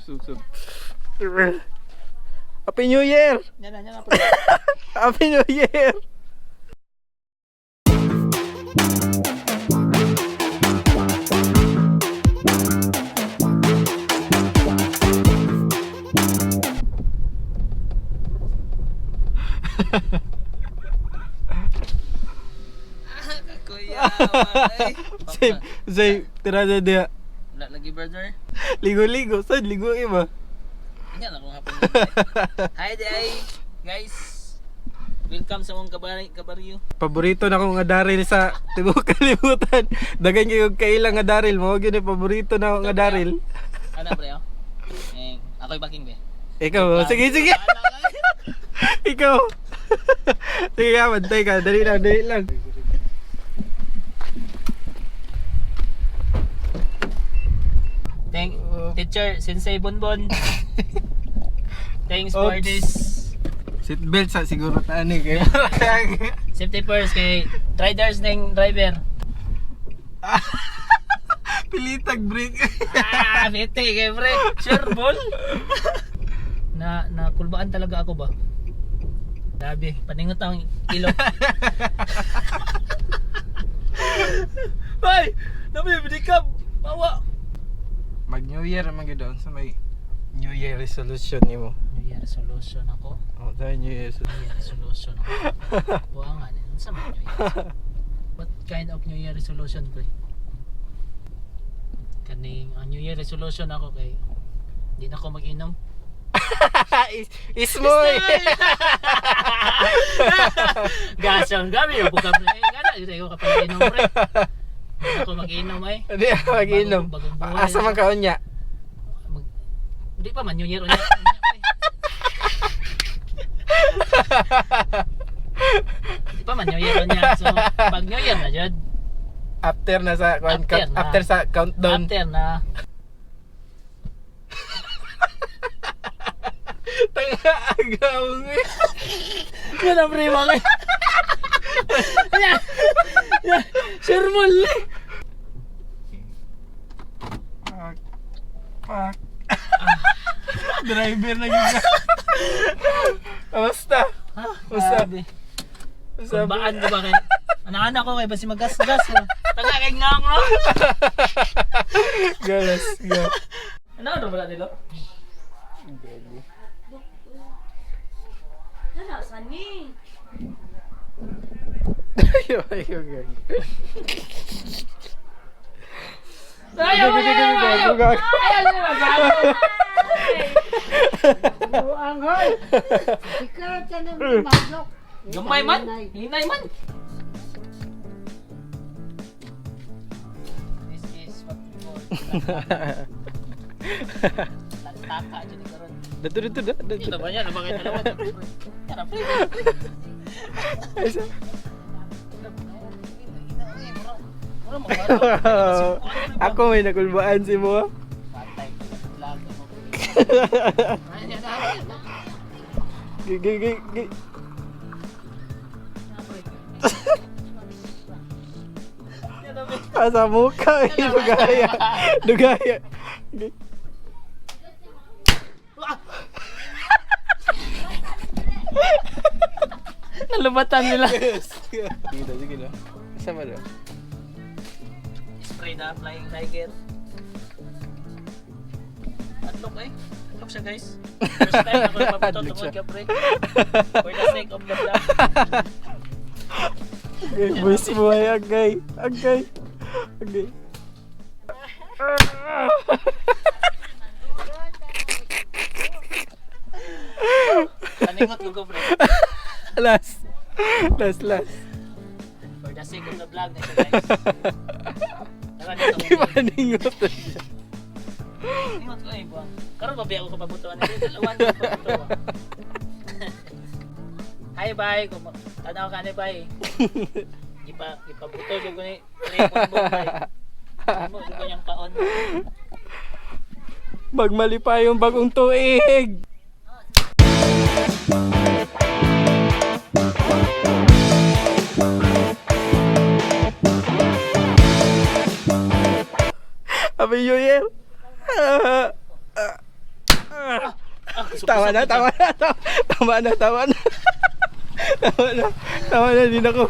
Sub, sub. Happy New Year! Yan na, yan na. Happy New Year! Kuya, Save, save, tira na diya. Wala lagi, brother. Ligo-ligo, sad, ligo iba. Yan akong hapon. Hi, day, guys. Welcome sa mong kabaryo. Paborito na akong nga daril sa tibuok kalibutan. Dagan kayo kailang nga daril mo, gyud ni paborito na akong nga daril. Ano, pre, oh? Eh, ako'y backing, be. Ikaw, sige, sige. Ikaw. Sige ka, bantay ka. Dali lang, dali lang. Thank teacher, Sensei Bonbon. Thanks for Oops. this. Seatbelt sa siguro taan eh. Kaya Safety first kay riders ning driver. Pilitag brake. Ah, bete kay pre. Sure ball. Na nakulbaan talaga ako ba? Grabe, paningot ang ilo. Bay, nabibili ka. Bawa. Mag New Year man gyud sa may New Year resolution nimo. New Year resolution ako. Oh, sa New Year resolution. New Year resolution ako. Buwangan, eh. Unsa man New Year? What kind of New Year resolution, pre? Kaning ang New Year resolution ako kay di na ako mag-inom. Ismoy. Gasang gabi yung buka pre. Eh, gana, di ko kapag inom pre. Di na ako mag-inom ay. Hindi ako mag-inom. Bagong buhay. Asa man kaon niya? Di pa man New Year unya. Unya, pre. Di pa man New Year unya. So pag New Year na jud. After na sa After count, na. after sa countdown. After na. Tanga agaw eh. Yan ang pre mga. Yan. Sure mo eh. Pak. Pak. Driver na gyud ka. Kamusta? Basta. Grabe. Basta. Kumbaan ko ba kay Anak-anak ko kay basi magasgas. Oh. Tanga kay ngang oh. Galas. Go. Ano ano ba nila? Ano, sani? Ayaw, ayaw, gago. Ayaw, ayaw, ayaw, ayaw. Gago, gago. Ayaw, ayaw, gago. Buang hoy. Ikaw ka na madlok. Gamay man. Hinay man. This is what we call lantaka dyan ni karon. Dito, dito, dito. Ito ba yan? Ano ba kayo dalawa? Tara, pre. Ako may nakulbaan si mo. Patay ko na vlog mo. Gi, gi, gi, gi. Asa mukha eh. Dugaya. Dugaya. Gi. Nalubatan nila. Sige daw, sige daw. Sama daw. Spray na flying tiger. Adlok eh. Adlok siya, guys. First time ako napabuto Adlok tungod siya. ka pre. For the sake of the vlog. Okay, boys buhay. Agay. Agay. Agay. Paningot ko ko pre. Last. Last, last. For the sake of the vlog na siya, guys. Tara dito. Di ba ningot na siya? Ningot ko eh. Buwang. Karon ba biya ako kapabutuan nito? Dalawan ko pabuto. Hi bye. Kung tanaw ka ni bye. Ipa ipabuto jud ko ni pre bonbon bye. Mo jud ko niyang paon. Magmali pa yung bagong tuig. Happy New Year! Ah, kusog- Tama na, kusog. tama na, tama, tama na, tama na. Tama na, tama na, din ako.